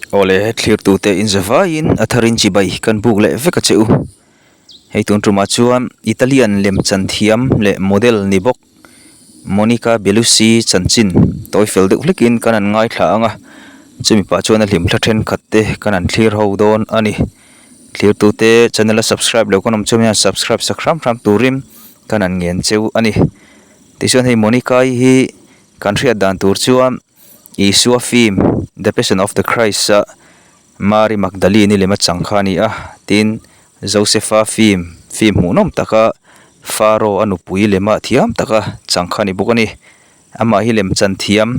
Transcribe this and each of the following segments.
Awle, thlirtute inzavaiin a tharin chibai kan buk leh vek a che u. Hei tun tumah chuan Italian lemchan thiam leh model ni bawk Monica Bellucci chanchin tawi fel deuh hlekin kan han ngaithla ang a, chumi pah chuan a hlimthla thenkhat te kan han thlir ho dawn a ni. Thlirtute channel a subscribe lo kan awm chuan subscribe sak hram hram turin kan han ngen cheu a ni. Tichuan hei Monica-i hi kan hriat dan tur chuan Isua film The Passion of the Christ a Mary Magdalene-i lem a chang kha a ni a, tin Joseph-a film film hmuhnawm taka Pharaoh a nupui lema thiam taka chang kha a ni bawk a ni. Amah hi lem chan thiam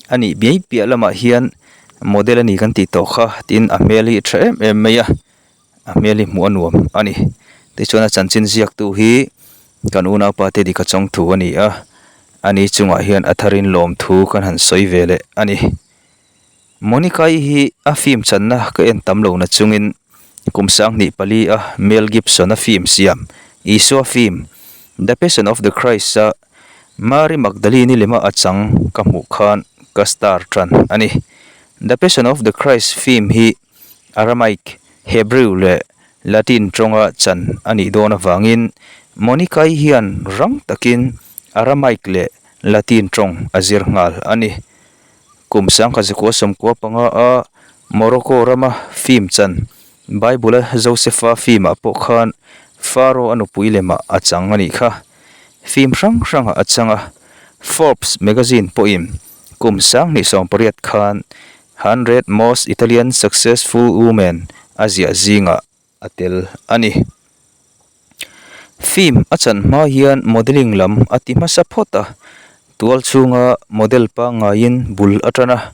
a nih biai piah lamah hian model a ni kan tih tawh kha tin a hmel hi a tha em em mai a. A hmel hi hmuh a nuam a ni. Tichuan a chanchin ziaktu hi kan unaupa te dika chawng thu a ni a, ani chungah hian a tharin lawmthu kan han sawi ve leh a ni. Monica-i hi a film channa ka en tam lo na chungin kum 24 a Mel Gibson-a film siam Isua film The Passion of the Christ a Mary Magdalene-i lema a chang ka hmuh khan ka star tan a ni. The Passion of the Christ film hi Aramaic, Hebrew leh Latin tawnga chan a nih dawn avangin Monica-i hian rang takin Aramaic leh Latin tawng a zir nghal a ni. Kum 1995 a Morocco rama film chan Bible-a Joseph-a film-ah pawh khan Pharaoh a nupui lemah a chang a nih kha. Film hrang hrangah a chang a, Forbes magazine pawhin kum 2018 khan 100 Most Italian Successful Women a ziah zingah a tel a ni. Film a chan hma hian modelling lam a ti hmasa phawt a, tual chhunga model pangngaiin bul a tan a.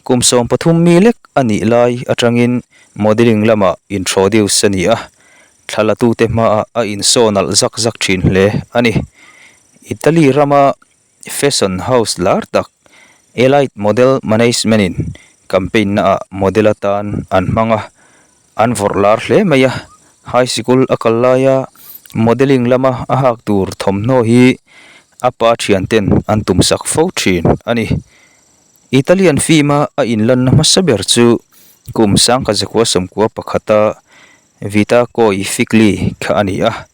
Kum 13 mi lek a nih lai atangin modelling lamah introduce a ni a, thlalatute hmaah a insaw nalh zak zak thin hle a ni. Italy rama Fashion house lar tak Elite Model Management-in campaign-naah model atan an hmang a, an vawrh lar hle mai a. High sikul a kal laia modelling lama a hak tur thawmhnaw hi a pa thianten an tumsak fo thin a ni. Italian film-a a inlanna hmasa ber chu kum 1991-a Vita Coi Figli kha a ni a.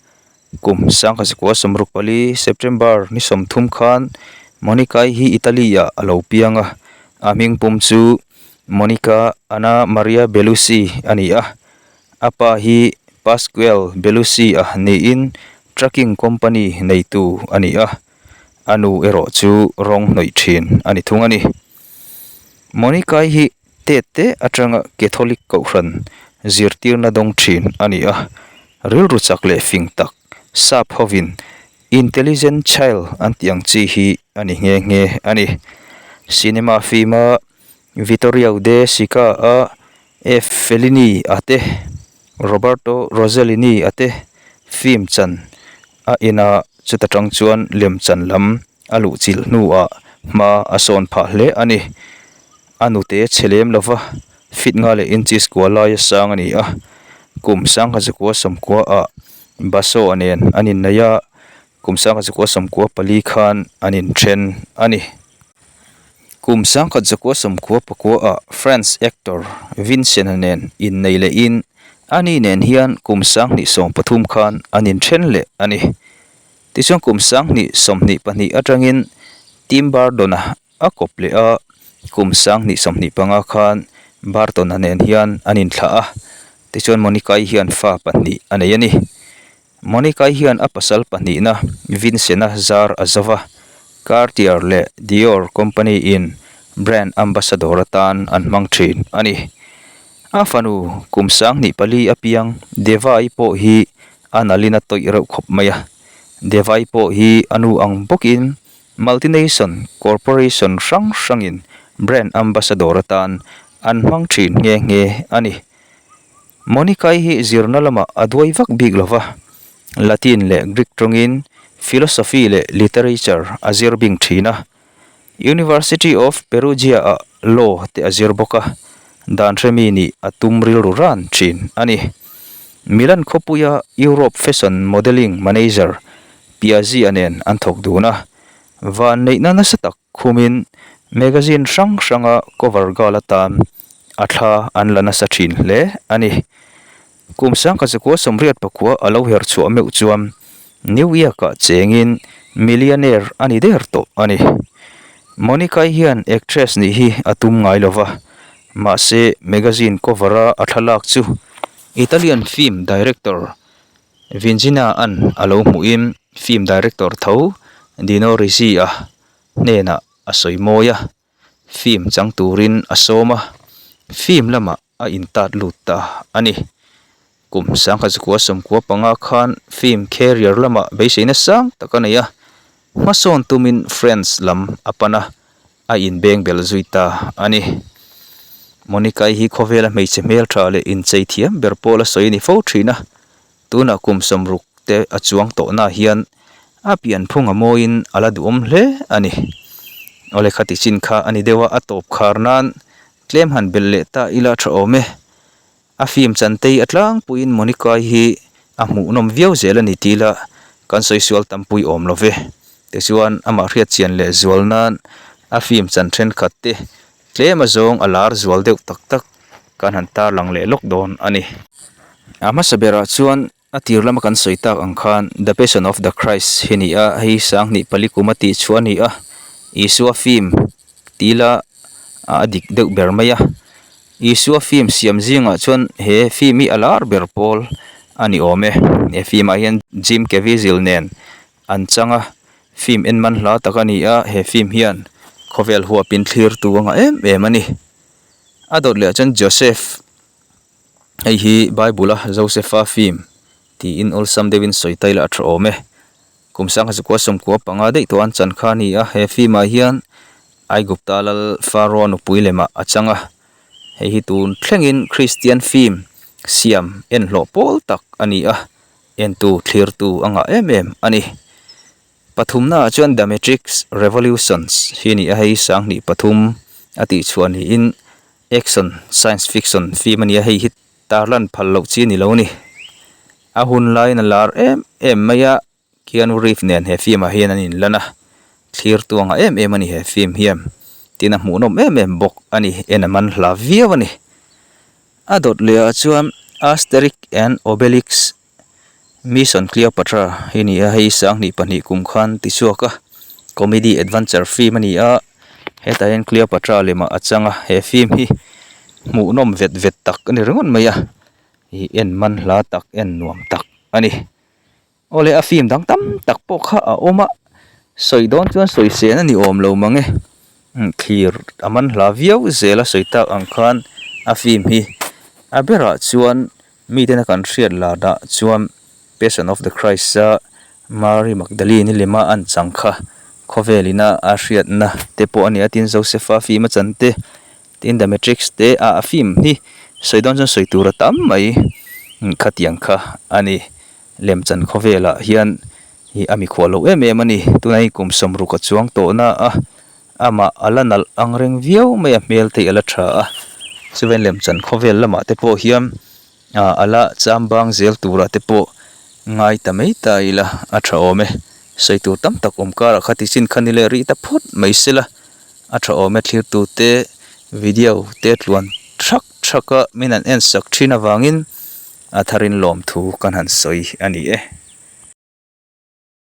Kum 1964 September ni 30 khan Monica-i hi Italy-ah a lo piang a, a hming pum chu Monica Anna Maria Bellucci a ni a. A pa hi Pasquale Bellucci-a niin trucking company neitu a ni a, a nu erawh chu rawng hnawih thin a ni thung a ni. Monica-i hi Tet te atanga Catholic Kohhran zirtirna dawng thin a ni a, rilru chak leh fing tak, sap hovin intelligent child an tih ang chi hi a ni nghe nghe a ni. Cinema film-a Vittorio De Sica-a F. Fellini-a te, Roberto Rossellini-a te film chan a en a, chuta tang chuan lemchan lam a luhchilh hnuah hma a sawn phah hle a ni. A nute chhe lem lova feet nga leh inches kua laia sang a ni a, kum 1990 ah Baso a nen an inneih a, kum 1994 khan an inthen a ni. Kum 1999 ah French actor Vincent-a nen innei lehin ani nen hian kum 2030 khan an inthen leh a ni. Tichuan kum 2022 atangin Tim Burton-a A kawp leh a, kum 2025 khan Barton-a nen hian an inthlah a, tichuan Monica-i hian fa pahnih a nei a ni. Monica-i hian a pasal pahnihna Vincent-a zar a zo va, Cartier leh Dior company-in brand ambassador atan an hmang thin a ni. A fanu kum 24 a piang Deva-i pawh hi a nalin a tawih reuh khawp mai a, Deva-i pawh hi a nu ang bawkin Multination corporation hrang hrangin brand ambassador atan an hmang thin nghe nghe a ni. Monica-i hi zirna lamah a duai vak bik lo va, Latin leh Greek tawngin philosophy leh literature a zir bing thin a. University of Perugia-ah law te a zir bawk a, dan hremi nih a tum rilru ran thin a ni. Milan khawpuia Europe fashion modelling manager Piazzi-a nen an thawk dun a, van neihna nasa tak khumin magazine hrang hranga cover girl atan a thla an la nasa thin hle a ni. Kum sangkhat zakua 84 a lo her chhuah meuh chuan New York-ah chengin millionaire a ni der tawh a ni. Monica-i hian actress nih hi a tum ngai lo va, mahse magazine cover-a a thlalak chu Italian film director Vinzina-a'n a lo hmuhin film director tho Dino Risi-a hnenah a sawi mawi a, film chang turin a sawm a, film lamah a intat lut ta a ni. Kum 1995 khan film career lamah beiseina sang tak a nei a, hmasawn tumin France lam a pan a, a inbeng bel zui ta a ni. Monica-i hi khawvela hmeichhe hmeltha leh inchei thiam ber pawl a sawi a ni fo thin a, tunah kum 60 te a chuang tawhna hian a pianphung a mawiin a la duhawm hle a ni. Awle khati chin kha a ni deuh a, a tawp khar nan tlem han belh leh ta ila tha awm e. A film chantei a tlangpuiin Monica-i hi a hmuhnawm viau zel a ni tih lah kan sawi sual tampui awm lo ve. Tichuan amah hriat chian leh zual nan a film chan thenkhat te tlem azawng a lar zual deuh tak tak kan han tarlang leh lawk dawn a ni. A hmasa berah chuan A tir lama kan sawi tak ang khan The Passion of the Christ hi ni a, hei 2004 kum a tih chhuah a ni a, Isua film ti ila a dik deuh ber mai a, Isua film siam zingah chuan he film hi a lar ber pawl a ni awm e, he film ah hian Jim Caviezel nen an chang a, film en man hla tak a ni a, he film hian khawvel huapin thlirtu a ngah em em a ni. A dawt leh ah chuan Joseph. Hei hi Bible a Josepha film tiin awlsam deuhin sawi ta ila a tha awm e. Kum 1995 daih tawh an chan kha a ni a, he film ah hian Aigupta lal Pharaoh nupui lemah a chang a. Hei hi tun thlengin Christian film siam en hlawh pawl tak a ni a, entu thlirtu a ngah em em a ni. Pathumnaah chuan The Matrix Revolutions hi a ni a, hei 2003 a tihchhuah niin Action science fiction film a ni a, hei hi tarlan phal loh chi a ni lo a ni. A hun laiin a lar em em mai a, Keanu Reeves nen he film ah hian an inlan a, thlir tuangah em em a ni he film hian, tin a hmuhnawm em em bawk a ni, en a man hla viau a ni. A dawt leh ah chuan Asterix and Obelix Mission Cleopatra hi ni a, hei 2002 kum khan ti chhuak a, comedy adventure film a ni a, hetah hian Cleopatra lemah a chang a, he film hi hmuhnawm vet vet tak a ni ringawt mai a, ih en man hla tak en nuam tak a ni. Awle a film dang tam tak pawh kha a awm a, sawi dawn chuan sawi sen a ni awm lo mang e, thlir a man hla viau zel a sawi tak ang khan a film hi a berah chuan Miten a kan hriat lar dah chuan Passion of the Christ a Mary Magdalene i lema an chang kha khawvel ina a hriatna te pawh a ni a, tin Joseph-a film a chan te, tin The Matrix te a a film hi sawi dawn chuan sawi tur a tam mai khatiang kha a ni. Lemchan khawvelah hian ih a mikhual lo em em a ni, tunah hi kum 60 a chuang tawhna a amah a la nalh ang reng viau mai a hmel te hi a la tha a chuan lemchan khawvel lamah te pawh hian ah a la cham bang zel turah te pawh ngai ta mai ta ila a tha awm e sawi tur tam tak awm karah kha ti chin kha ni leh rih ta phawt mai sela a tha awm e thlirtu te video te tluan thak thak a min han en sak thin avangin a tharin lawmthu kan han sawi a ni e.